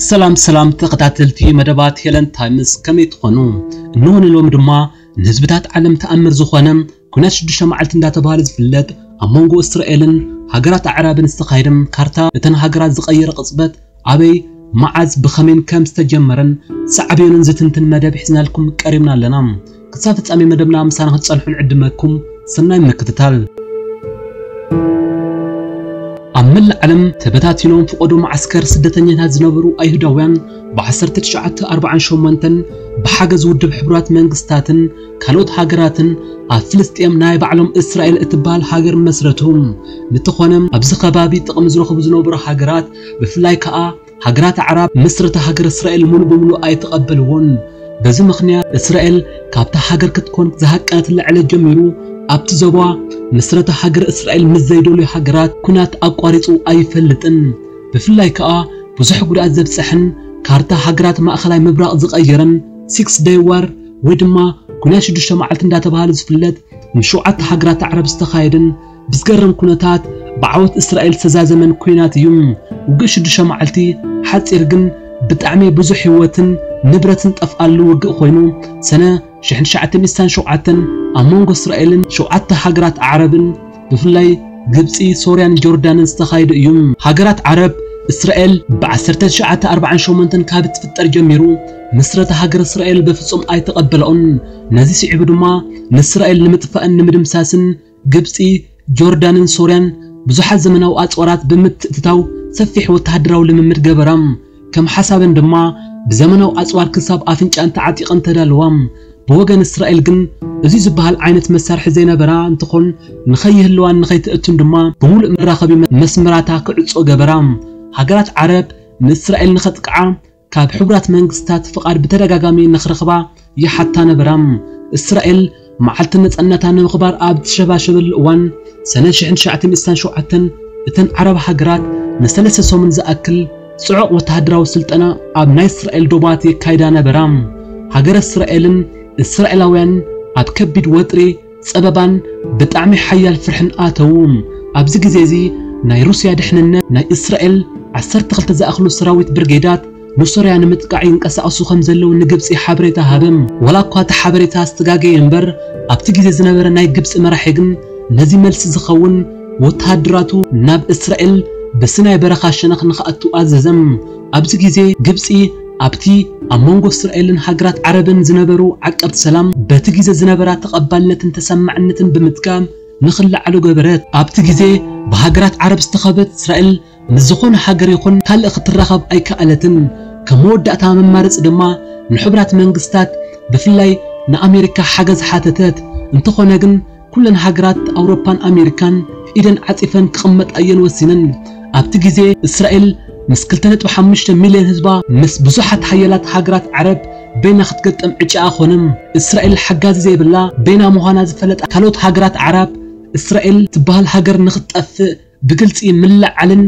ሰላም ሰላም ተኸታተልቲ መደባት ሄለን ታይምስ፣ ከመይ ትኾኑ? እንሆ ንሎም ድማ ንህዝብታት ዓለም ተኣምር ዝኾነ ኩናት ሽዱሽተ መዓልቲ እንዳተባሃለ ዝፍለጥ ኣብ መንጎ እስራኤልን ሃገራት ኣዕራብን ዝተኻየደ ካርታ እተን ሃገራት ዝቐየረ ቅጽበት ኣበይ፣ መዓዝ፣ ብኸመይን ከም ዝተጀመረን ሳዕቤኑን ዝትንትን መደብ ሒዝናልኩም ቀሪብና ኣለና። ክሳብ ፍጻሜ መደብና ምሳና ክትጸንሑ ንዕድመኩም። ሰናይ ምክትታል። ኣብ መላእ ዓለም ተበታቲኖም ፍቆዶ መዓስከር ስደተኛታት ዝነበሩ ኣይሁዳውያን ብ1948 ብሓገዝ ውድብ ሕቡራት መንግስታትን ካልኦት ሃገራትን ኣብ ፍልስጤም ናይ ባዕሎም እስራኤል እትበሃል ሃገር መስረቱ። እንተኾነ ኣብዚ ከባቢ ጥቕሚ ዝረኽቡ ዝነበሩ ሃገራት ብፍላይ ከኣ ሃገራት ኣዕራብ ምስረታ ሃገር እስራኤል ሙሉ ብሙሉ ኣይተቐበልዎን። በዚ ምኽንያት እስራኤል ካብታ ሃገር ክትኮን ዝሃቀነትላ ዕለት ጀሚሩ ኣብቲ ዞባ ምስረታ ሃገር እስራኤል ምስ ዘይደልዩ ሃገራት ኩናት ኣቋሪጹ ኣይፈልጥን። ብፍላይ ከኣ ብዙሕ ጉድኣት ዘብጽሐን ካርታ ሃገራት ማእኸላይ ምብራቕ ዝቐየረን ሲክስ ደይ ዋር ወይ ድማ ኩናት ሽዱሽተ መዓልቲ እንዳተባሃለ ዝፍለጥ ንሸውዓተ ሃገራት ኣዕራብ ዝተኻየደን ብዝገርም ኩነታት ብዓወት እስራኤል ዝተዛዘመን ኩናት እዩ። ውግእ ሽዱሽተ መዓልቲ ሓጺር ግን ብጣዕሚ ብዙሕ ህይወትን ንብረትን ጠፍኣሉ ውግእ ኮይኑ ሰነ ሽሕን ትሽዓተ ሚእትን ሸውዓተን ኣብ መንጎ እስራኤልን ሸውዓተ ሃገራት ኣዕረብን ብፍላይ ግብጺ፣ ሶርያን ጆርዳንን ዝተኻየደ እዩ። ሃገራት ዓረብ እስራኤል ብ1948 ካብ እትፍጠር ጀሚሩ ምስረታ ሃገር እስራኤል በፍጹም ኣይተቐበለኦን። ነዚ ስዒቡ ድማ ንእስራኤል ንምጥፋእን ንምድምሳስን ግብጺ፣ ጆርዳንን ሶርያን ብዙሓት ዘመናዊ ኣጽዋራት ብምትእትታው ሰፊሕ ወተሃደራዊ ልምምድ ገበራ። ከም ሓሳበን ድማ ብዘመናዊ ኣጽዋር ክሳብ ኣፍንጫን ተዓጢቐን ተዳለዋ። ብወገን እስራኤል ግን እዚ ዝበሃል ዓይነት መሳርሒ ዘይነበራ እንትኾን ንኸይህልዋን ንኸይትእቱን ድማ ብምሉእ መራኸቢ መ-፣ መስመራታ ክዕጾ ገበራ። ሃገራት ዓረብ ንእስራኤል ንኸጥቅዓ ካብ ሕቡራት መንግስታት ፍቓድ ብተደጋጋሚ ንኽረኽባ ይሓታ ነበራ። እስራኤል መዓልቲ ነጻነታ ንምኽባር ኣብ ትሸባሸበሉ እዋን ሰነ ሽሕን ትሽዓተ ሚእትን ሸውዓተን እተን ዓረብ ሃገራት ንሰለስተ ሰሙን ዝኣክል ጽዑቕ ወተሃደራዊ ስልጠና ኣብ ናይ እስራኤል ዶባት የካይዳ ነበራ። ሃገረ እስራኤልን እስራኤላውያን ኣብ ከቢድ ወጥሪ፣ ጸበባን ብጣዕሚ ሓያል ፍርሕን ኣተዉ። ኣብዚ ግዜ እዚ ናይ ሩስያ ድሕንነት ናይ እስራኤል ዓሰርተ ክልተ ዝኣኽሉ ሰራዊት ብርጌዳት ንሶርያ ንምጥቃዕ ይንቀሳቐሱ ከም ዘለዉ ንግብጺ ሓበሬታ ሃበ። ዋላ እኳ እቲ ሓበሬታ ዝተጋገየ እምበር፣ ኣብቲ ግዜ ዝነበረ ናይ ግብጺ መራሒ ግን ነዚ መልሲ ዝኸውን ወተሃደራቱ ናብ እስራኤል ብስናይ በረኻ ሸነኽ ንኽኣቱ ኣዘዘ። ኣብዚ ግዜ ግብጺ ኣብቲ ኣብ መንጎ እስራኤልን ሃገራት ዓረብን ዝነበሩ ዓቀብቲ ሰላም በቲ ግዜ ዝነበራ ተቐባልነትን ተሰማዕነትን ብምጥቃም ንኽለዓሉ ገበረት። ኣብቲ ግዜ ብሃገራት ዓረብ ዝተኸበት እስራኤል ምስ ዝኾነ ሃገር ይኹን ካልእ ክትራኸብ ኣይከኣለትን። ከም መወዳእታ መማረጺ ድማ ንሕቡራት መንግስታት ብፍላይ ንኣሜሪካ ሓገዝ ሓተተት። እንተኾነ ግን ኩለን ሃገራት ኣውሮፓን ኣሜሪካን ኢደን ዓጺፈን ክቕመጣ እየን ወሲነን። ኣብቲ ግዜ እስራኤል ምስ ክልተ ነጥቢ ሓሙሽተ ሚልዮን ህዝባ ምስ ብዙሓት ሓያላት ሃገራት ዓረብ በይና ክትገጠም ዕጫኣ ኾነ። እስራኤል ሓጋዚ ዘይብላ በይና ምዃና ዝፈለጣ ካልኦት ሃገራት ዓረብ እስራኤል ትበሃል ሃገር ንኽትጠፍእ ብግልጺ ምልዓልን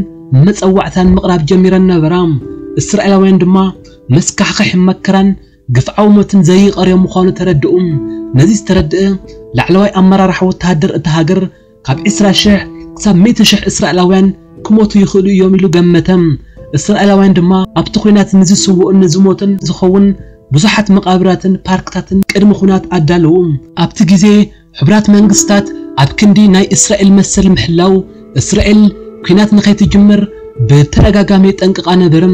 መጸዋዕታን ምቕራብ ጀሚረን ነበራ። እስራኤላውያን ድማ መስካሕክሕ መከራን ግፍዓዊ ሞትን ዘይቐርዮ ምዃኑ ተረድኡ። ነዚ ዝተረድአ ላዕለዋይ ኣመራርሓ ወተሃደር እታ ሃገር ካብ ዕስራ ሽሕ ክሳብ ሚእቲ ሽሕ እስራኤላውያን ክሞቱ ይኽእሉ እዮም ኢሉ ገመተ። እስራኤላውያን ድማ ኣብቲ ኲናት ንዝስውኡን ንዝሞቱን ዝኸውን ብዙሓት መቓብራትን ፓርክታትን ቅድሚ ኲናት ኣዳለዉ። ኣብቲ ግዜ ሕቡራት መንግስታት ኣብ ክንዲ ናይ እስራኤል መሰል ምሕላው፣ እስራኤል ኲናት ንኸይትጅምር ብተደጋጋሚ የጠንቅቓ ነበረ።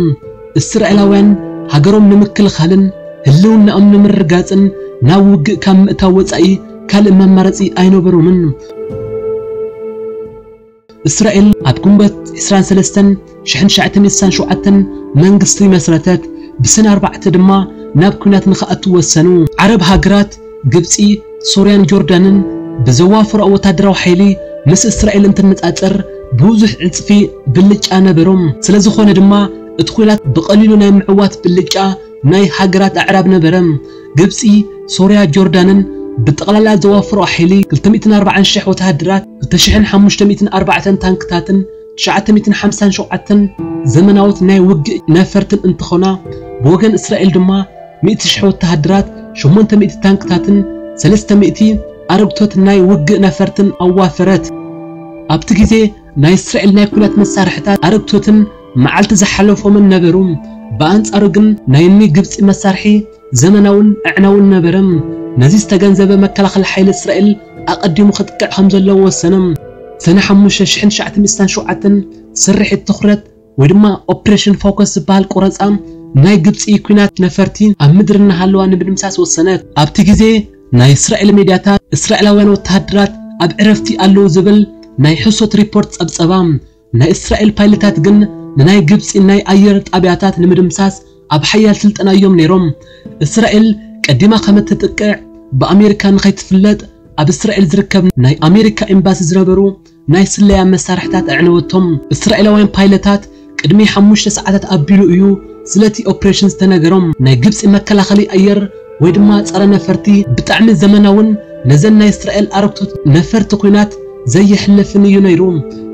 እስራኤላውያን ሃገሮም ንምክልኻልን ህልውናኦም ንምርግጋጽን ናብ ውግእ ካብ ምእታው ወጻኢ ካልእ መማረጺ ኣይነበሮምን። እስራኤል ኣብ ግንቦት ዕስራን ሰለስተን ሽሕን ትሽዓተ ሚእትን ስሳን ሸውዓተን መንግስቲ መስረተት፣ ብሰነ ኣርባዕተ ድማ ናብ ኲናት ንኽኣቱ ወሰኑ። ዓረብ ሃገራት ግብጺ፣ ሶርያን ጆርዳንን ብዘዋፈርኦ ወታደራዊ ሓይሊ ምስ እስራኤል እንትነጻጸር ብዙሕ ዕጽፊ ብልጫ ነበሮም። ስለ ዝኾነ ድማ እቲ ኲናት ብቐሊሉ ናይ ምዕዋት ብልጫ ናይ ሃገራት ኣዕራብ ነበረ። ግብጺ፣ ሶርያ፣ ጆርዳንን ብጠቕላላ ዘዋፈርኦ ሓይሊ ክልተ ሚእትን ኣርባዓን ሽሕ ወተሃደራት፣ ክልተ ሽሕን ሓሙሽተ ሚእትን ኣርባዕተን ታንክታትን ትሽዓተ ሚእትን ሓምሳን ሸውዓተን ዘመናዎት ናይ ውግእ ነፈርትን እንትኾና፣ ብወገን እስራኤል ድማ ሚእቲ ሽሕ ወተሃደራት፣ ሸሞንተ ሚእቲ ታንክታትን ሰለስተ ሚእቲ ኣረግቶት ናይ ውግእ ነፈርትን ኣዋፈረት። ኣብቲ ግዜ ናይ እስራኤል ናይ ኲናት መሳርሕታት ኣረግቶትን መዓልቲ ዝሓለፎምን ነበሩ። ብኣንጻሩ ግን ናይ እኒ ግብጺ መሳርሒ ዘመናውን ኣዕናውን ነበረ። ነዚ ዝተገንዘበ መከላኸሊ ሓይሊ እስራኤል ኣቐዲሙ ክጥቅዕ ከም ዘለዎ ወሰነ። ሰነ ሓሙሽተ ሽሕን ትሽዓተ ሚእትን ሸውዓተን ስርሒት ትኹረት ወይ ድማ ኦፕሬሽን ፎከስ ዝበሃል ቆረጻ ናይ ግብጺ ኲናት ነፈርቲ ኣብ ምድሪ እናሃለዋ ንምድምሳስ ወሰነት። ኣብቲ ግዜ ናይ እስራኤል ሜድያታት እስራኤላውያን ወተሃደራት ኣብ ዕረፍቲ ኣለዉ ዝብል ናይ ሕሶት ሪፖርት ጸብጸባ። ናይ እስራኤል ፓይለታት ግን ንናይ ግብጺ ናይ ኣየር ጣብያታት ንምድምሳስ ኣብ ሓያል ስልጠና እዮም ነይሮም። እስራኤል ቀዲማ ከም እትጥቅዕ ብኣሜሪካ ንኸይትፍለጥ ኣብ እስራኤል ዝርከብ ናይ ኣሜሪካ ኤምባሲ ዝነበሩ ናይ ስለያ መሳርሕታት ኣዕነወቶም። እስራኤላውያን ፓይለታት ቅድሚ ሓሙሽተ ሰዓታት ኣቢሉ እዩ ስለቲ ኦፕሬሽን ዝተነገሮም። ናይ ግብጺ መከላኸሊ ኣየር ወይ ድማ ጸረ ነፈርቲ ብጣዕሚ ዘመናውን ነዘን ናይ እስራኤል ኣረግቶት ነፈርቲ ኲናት ዘየሕልፍን እዩ ነይሩ።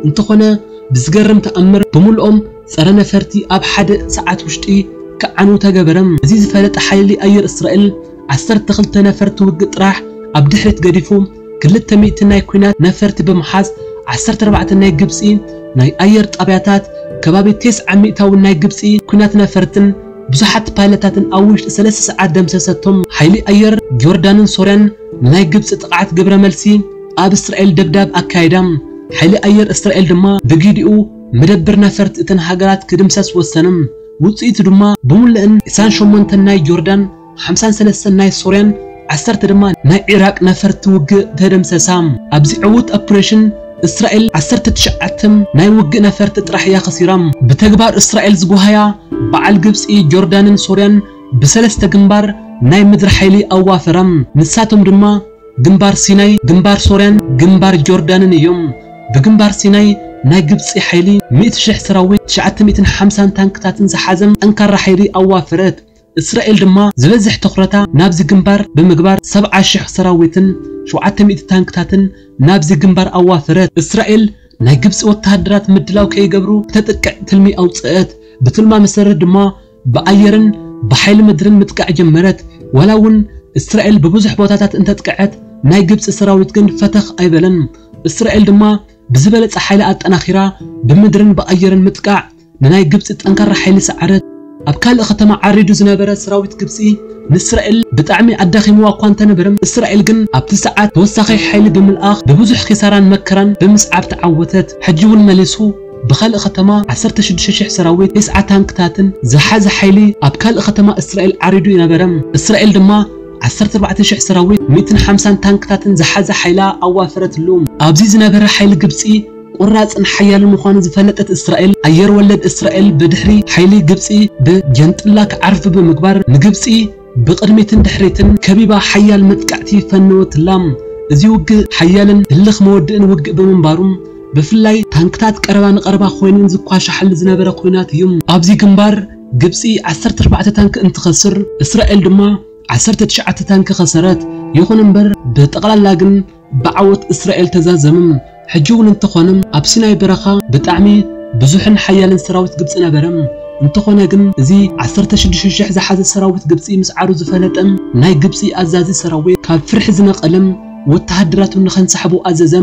እንተኾነ ብዝገርም ተኣምር ብምልኦም ጸረ ነፈርቲ ኣብ ሓደ ሰዓት ውሽጢ ክዓኑ ተገበረ። እዚ ዝፈለጠ ሓይሊ ኣየር እስራኤል ዓሰርተ ክልተ ነፈርቲ ውግእ ጥራሕ ኣብ ድሕሪት ገዲፉ ክልተ ሚእቲ ናይ ኲናት ነፈርቲ ብምሓዝ ዓሰርተ ኣርባዕተ ናይ ግብጺ ናይ ኣየር ጣብያታት ከባቢ ተስዓ ሚእታዊ ናይ ግብጺ ኲናት ነፈርትን ብዙሓት ፓይለታትን ኣብ ውሽጢ ሰለስተ ሰዓት ደምሰሰቶም። ሓይሊ ኣየር ጆርዳንን ሶርያን ናይ ግብጺ ጥቕዓት ግብረ መልሲ ኣብ እስራኤል ደብዳብ ኣካይዳ። ሓይሊ ኣየር እስራኤል ድማ ብጊዲኡ መደብር ነፈርቲ እተን ሃገራት ክድምሰስ ወሰነ። ውጽኢቱ ድማ ብምሉእን ዕስራን ሸሞንተን ናይ ጆርዳን፣ ሓምሳን ሰለስተን ናይ ሶርያን፣ ዓሰርተ ድማ ናይ ዒራቅ ነፈርቲ ውግእ ተደምሰሳ። ኣብዚ ዕዉት ኦፕሬሽን እስራኤል ዓሰርተ ትሽዓተ ናይ ውግእ ነፈርቲ ጥራሕ እያ ከሲራ። ብተግባር እስራኤል ዝጓሃያ በዓል ግብጺ፣ ጆርዳንን ሶርያን ብሰለስተ ግንባር ናይ ምድሪ ሓይሊ ኣዋፈራ። ንሳቶም ድማ ግንባር ሲናይ፣ ግንባር ሶርያን ግንባር ጆርዳንን እዮም። ብግንባር ሲናይ ናይ ግብጺ ሓይሊ ሚእቲ ሽሕ ሰራዊት፣ ትሽዓተ ሚእትን ሓምሳን ታንክታትን ዝሓዘ ጠንካራ ሓይሊ ኣዋፈረት። እስራኤል ድማ ዝበዝሕ ትኹረታ ናብዚ ግንባር ብምግባር ሰብዓ ሽሕ ሰራዊትን ሸውዓተ ሚእቲ ታንክታትን ናብዚ ግንባር ኣዋፈረት። እስራኤል ናይ ግብጺ ወተሃደራት ምድላው ከይገብሩ ክተጥቅዕ ትልሚ ኣውጽአት። ብትልማ መሰረት ድማ ብኣየርን ብሓይሊ ምድርን ምጥቃዕ ጀመረት። ዋላ እውን እስራኤል ብብዙሕ ቦታታት እንተጥቅዐት፣ ናይ ግብጺ ሰራዊት ግን ፈተኽ ኣይበለን። እስራኤል ድማ ብዝበለጸ ሓይሊ ኣጠናኺራ ብምድርን ብኣየርን ምጥቃዕ ንናይ ግብጺ ጠንካራ ሓይሊ ሰዓረት። ኣብ ካልእ ከተማ ዓሪዱ ዝነበረ ሰራዊት ግብጺ ንእስራኤል ብጣዕሚ ኣዳኺምዋ እኳ እንተነበረ፣ እስራኤል ግን ኣብቲ ሰዓት ተወሳኺ ሓይሊ ብምልኣኽ ብብዙሕ ኪሳራን መከራን ብምስዓብ ተዓወተት። ሕጂ እውን መሊሱ ብኻልእ ከተማ ዓሰርተ ሽዱሽተ ሽሕ ሰራዊት፣ ተስዓ ታንክታትን ዝሓዘ ሓይሊ ኣብ ካልእ ከተማ እስራኤል ዓሪዱ ይነበረ። እስራኤል ድማ ዓሰርተ ኣርባዕተ ሽሕ ሰራዊት፣ ሚእትን ሓምሳን ታንክታትን ዝሓዘ ሓይላ ኣዋፈረትሉ። ኣብዚ ዝነበረ ሓይሊ ግብጺ ቁራጽን ሓያልን ምዃኑ ዝፈለጠት እስራኤል፣ ኣየር ወለድ እስራኤል ብድሕሪ ሓይሊ ግብጺ ብጀንጥላ ክዓርፍ ብምግባር ንግብጺ ብቕድሚትን ድሕሪትን ከቢባ ሓያል መጥቃዕቲ ፈነወትላ። እዚ ውግእ ሓያልን ህልኽ መወድእን ውግእ ብምንባሩ፣ ብፍላይ ታንክታት ቀረባ ንቐረባ ኮይነን ዝኳሻሓሉ ዝነበረ ኲናት እዩ። ኣብዚ ግንባር ግብጺ ዓሰርተ ኣርባዕተ ታንክ እንትኸስር፣ እስራኤል ድማ ዓሰርተ ትሽዓተ ታንክ ከሰረት። ይኹን እምበር ብጠቕላላ ግን ብዓወት እስራኤል ተዛዘመ። ሕጂ እውን እንተኾነ ኣብ ሲናይ በረኻ ብጣዕሚ ብዙሕን ሓያልን ሰራዊት ግብጺ ነበረ። እንተኾነ ግን እዚ ዓሰርተ ሽዱሽተ ሽሕ ዝሓዘ ሰራዊት ግብጺ ምስዓሩ ዝፈለጠ ናይ ግብጺ ኣዛዚ ሰራዊት ካብ ፍርሒ ዝነቐለ ወተሃደራቱ ንኸንሳሕቡ ኣዘዘ።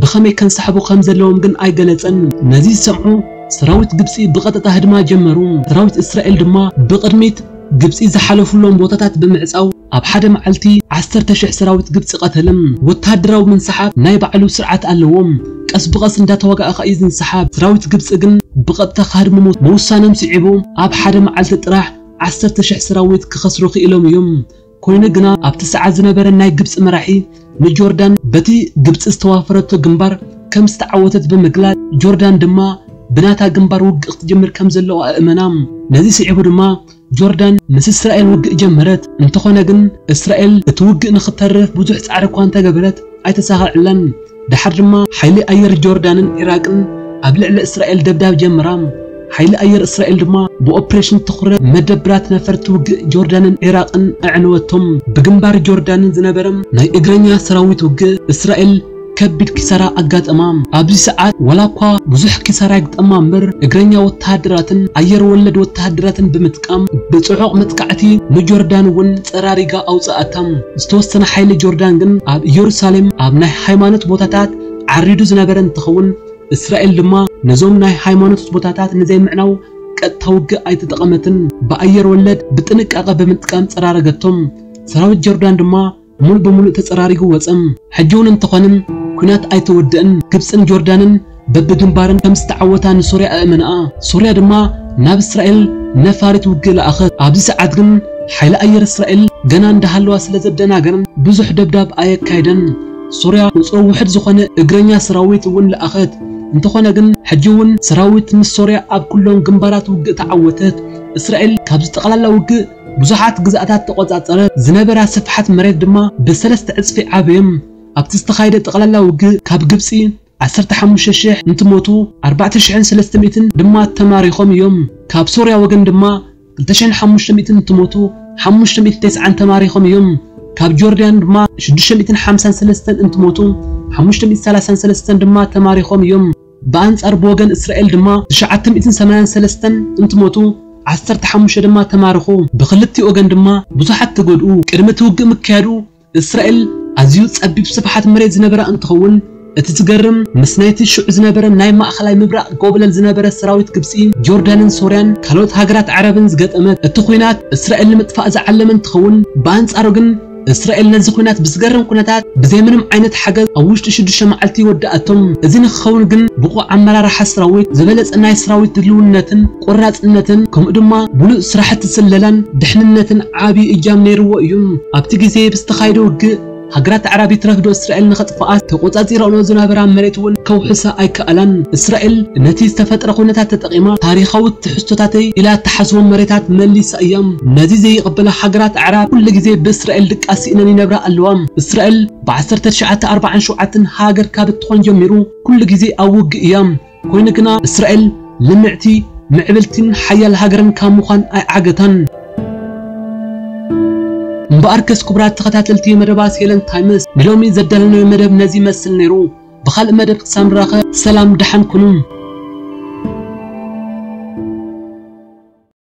ብኸመይ ከንሳሕቡ ከም ዘለዎም ግን ኣይገለጸን። ነዚ ዝሰምዑ ሰራዊት ግብጺ ብቐጥታ ህድማ ጀመሩ። ሰራዊት እስራኤል ድማ ብቕድሚት ግብጺ ዝሓለፉሎም ቦታታት ብምዕጻው ኣብ ሓደ መዓልቲ ዓሰርተ ሽሕ ሰራዊት ግብጺ ቀተለ። ወተሃደራዊ ምንስሓብ ናይ ባዕሉ ስርዓት ኣለዎ። ቀስ ብቐስ እንዳተዋጋእኻ እዩ ዝንስሓብ። ሰራዊት ግብጺ ግን ብቐጥታ ክሃድሙ ምውሳኖም ስዒቡ ኣብ ሓደ መዓልቲ ጥራሕ ዓሰርተ ሽሕ ሰራዊት ክኸስሩ ክኢሎም እዮም። ኮይኑ ግና ኣብቲ ሰዓት ዝነበረ ናይ ግብጺ መራሒ ንጆርዳን በቲ ግብጺ ዝተዋፈረቶ ግንባር ከም ዝተዓወተት ብምግላጽ፣ ጆርዳን ድማ ብናታ ግንባር ውግእ ክትጅምር ከም ዘለዋ ኣእመና። ነዚ ስዒቡ ድማ ጆርዳን ምስ እስራኤል ውግእ ጀመረት። እንተኾነ ግን እስራኤል እቲ ውግእ ንኽተርፍ ብዙሕ ጻዕሪ እኳ እንተገበረት ኣይተሳኸዐላን። ደሓር ድማ ሓይሊ ኣየር ጆርዳንን ዒራቅን ኣብ ልዕሊ እስራኤል ደብዳብ ጀመራ። ሓይሊ ኣየር እስራኤል ድማ ብኦፕሬሽን ትኹረት መደብራት ነፈርቲ ውግእ ጆርዳንን ዒራቅን ኣዕነወቶም። ብግንባር ጆርዳንን ዝነበረ ናይ እግረኛ ሰራዊት ውግእ እስራኤል ከቢድ ኪሳራ ኣጋጠማ። ኣብዚ ሰዓት ዋላ እኳ ብዙሕ ኪሳራ ይግጠማ እምበር፣ እግረኛ ወተሃደራትን ኣየር ወለድ ወተሃደራትን ብምጥቃም ብጽዑቕ መጥቃዕቲ ንጆርዳን እውን ጸራሪጋ ኣውጽኣታ። ዝተወሰነ ሓይሊ ጆርዳን ግን ኣብ ኢየሩሳሌም ኣብ ናይ ሃይማኖት ቦታታት ዓሪዱ ዝነበረ እንትኸውን፣ እስራኤል ድማ ነዞም ናይ ሃይማኖት ቦታታት ንዘይምዕናው ቀጥታ ውግእ ኣይተጠቐመትን። ብኣየር ወለድ ብጥንቃቐ ብምጥቃም ጸራረገቶም። ሰራዊት ጆርዳን ድማ ሙሉእ ብሙሉእ ተጸራሪጉ ወጸ። ሕጂ እውን እንተኾነ ኲናት ኣይተወደእን። ግብጽን ጆርዳንን በብግንባረን ከም ዝተዓወታ ንሶርያ ኣእመንኣ። ሶርያ ድማ ናብ እስራኤል ነፋሪት ውግእ ለኣኸት። ኣብዚ ሰዓት ግን ሓይሊ ኣየር እስራኤል ገና እንዳሃለዋ ስለ ዘደናገረን ብዙሕ ደብዳብ ኣየካየደን። ሶርያ ቁጽሩ ውሕድ ዝኾነ እግረኛ ሰራዊት እውን ለኣኸት። እንተኾነ ግን ሕጂ እውን ሰራዊት ምስ ሶርያ ኣብ ኩሎም ግንባራት ውግእ ተዓወተት። እስራኤል ካብዚ ጠቕላላ ውግእ ብዙሓት ግዝኣታት ተቖጻጸረት። ዝነበራ ስፍሓት መሬት ድማ ብሰለስተ ዕጽፊ ዓበዮም። ኣብቲ ዝተኻየደ ጠቕላላ ውግእ ካብ ግብጺ ዓሰርተ ሓሙሽተ ሽሕ እንትሞቱ ኣርባዕተ ሽሕን ሰለስተ ሚእትን ድማ ተማሪኾም እዮም። ካብ ሶርያ ወገን ድማ ክልተ ሽሕን ሓሙሽተ ሚእትን እንትሞቱ ሓሙሽተ ሚእትን ተስዓን ተማሪኾም እዮም። ካብ ጆርዳን ድማ ሽዱሽተ ሚእትን ሓምሳን ሰለስተን እንትሞቱ ሓሙሽተ ሚእትን ሰላሳን ሰለስተን ድማ ተማሪኾም እዮም። ብኣንጻር ብወገን እስራኤል ድማ ትሽዓተ ሚእትን ሰማንያን ሰለስተን እንትሞቱ ዓሰርተ ሓሙሽተ ድማ ተማርኹ። ብክልቲኡ ወገን ድማ ብዙሓት ተጎድኡ። ቅድሚ እቲ ውግእ ምክያዱ እስራኤል ኣዝዩ ጸቢብ ስፍሓት መሬት ዝነበራ እንትኸውን፣ እቲ ዝገርም ምስ ናይቲ ሽዑ ዝነበረ ናይ ማእኸላይ ምብራቕ ጎብለል ዝነበረ ሰራዊት ግብጺ፣ ጆርዳንን ሶርያን ካልኦት ሃገራት ዓረብን ዝገጠመት። እቲ ኹናት እስራኤል ንምጥፋእ ዝዓለመ እንትኸውን፣ ብኣንጻሩ ግን እስራኤል ነዚ ኹናት ብዝገርም ኩነታት ብዘይ ምንም ዓይነት ሓገዝ ኣብ ውሽጢ ሽዱሽተ መዓልቲ ወዳኣቶም። እዚ ንክኸውን ግን ብቑዕ ኣመራርሓ ሰራዊት፣ ዝበለጸ ናይ ሰራዊት ድልውነትን ቆራጽነትን ከምኡ ድማ ብሉጽ ስራሕቲ ስለላን ድሕንነትን ዓቢ እጃም ነይርዎ እዩ። ኣብቲ ግዜ ብዝተኻየደ ውግእ ሃገራት ኣዕራብ ይትረፍ ዶ እስራኤል ንኸጥፍኣ ተቆጻጺረኦ ዝነበራ መሬት እውን ከውሕሳ ኣይከኣላን። እስራኤል ነቲ ዝተፈጥረ ኩነታት ተጠቒማ ታሪኻዊ ትሕዝቶታተይ ኢላ እትሓስቦም መሬታት መሊሳ እያ። ነዚ ዘይቕበላ ሃገራት ኣዕራብ ኩሉ ግዜ ብእስራኤል ድቃስ ስኢነን ይነብራ ኣለዋ። እስራኤል ብ ዓሰርተ ትሽዓተ ኣርባዓን ሸውዓተን ሃገር ካብ እትኾን ጀሚሩ ኩሉ ግዜ ኣብ ውግእ እያ። ኮይኑ ግና እስራኤል ልምዕቲ፣ ምዕብልትን ሓያል ሃገርን ካብ ምዃን ኣይዓገታን። እምበኣርከስ ክቡራት ተኸታተልቲ መደባት ሄለን ታይምስ፣ ንሎሚ ዘዳለናዮ መደብ ነዚ ይመስል ነይሩ። ብኻልእ መደብ ክሳብ ንራኸብ ሰላም ደሓን ኩኑ።